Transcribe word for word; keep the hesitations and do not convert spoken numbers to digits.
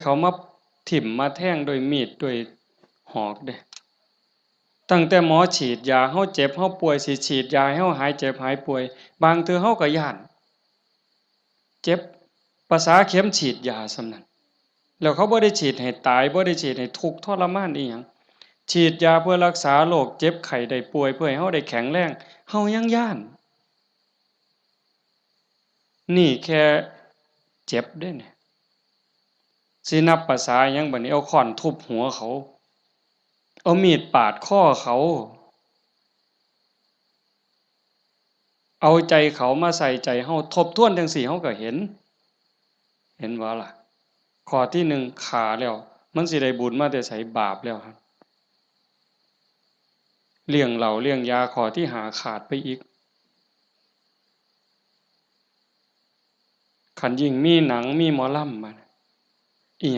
เขามาถิ่มมาแทงด้วยมีดด้วยหอกเด้ ตั้งแต่หมอฉีดยา เฮาเจ็บ เฮาป่วย สิฉีดยาให้เฮาหายเจ็บหายป่วย บางเทื่อเฮาก็ย้าน เจ็บ ประสาเข็มฉีดยาส่ำนั้น แล้วเขาบ่ได้ฉีดให้ตาย บ่ได้ฉีดให้ทุกข์ทรมานอีหยัง ฉีดยาเพื่อรักษาโรคเจ็บไข้ได้ป่วย เพื่อให้เฮาได้แข็งแรง เฮายังย้าน นี่แค่เจ็บเด้เนี่ย สินับประสาหยังบัดนี้ เอาค้อนทุบหัวเขา เอามีดปาดคอเขา เอาใจเขามาใส่ใจเฮา ทบทวนจั่งซี้เฮาก็เห็น เห็นบ่ล่ะ ข้อที่หนึ่งฆ่าแล้ว มันสิได้บุญมาแต่ไส บาปแล้วครับ เลี้ยงเหล้าเลี้ยงยา ข้อที่ห้าขาดไปอีก คันยิ่งมีหนังมีหมอลำมา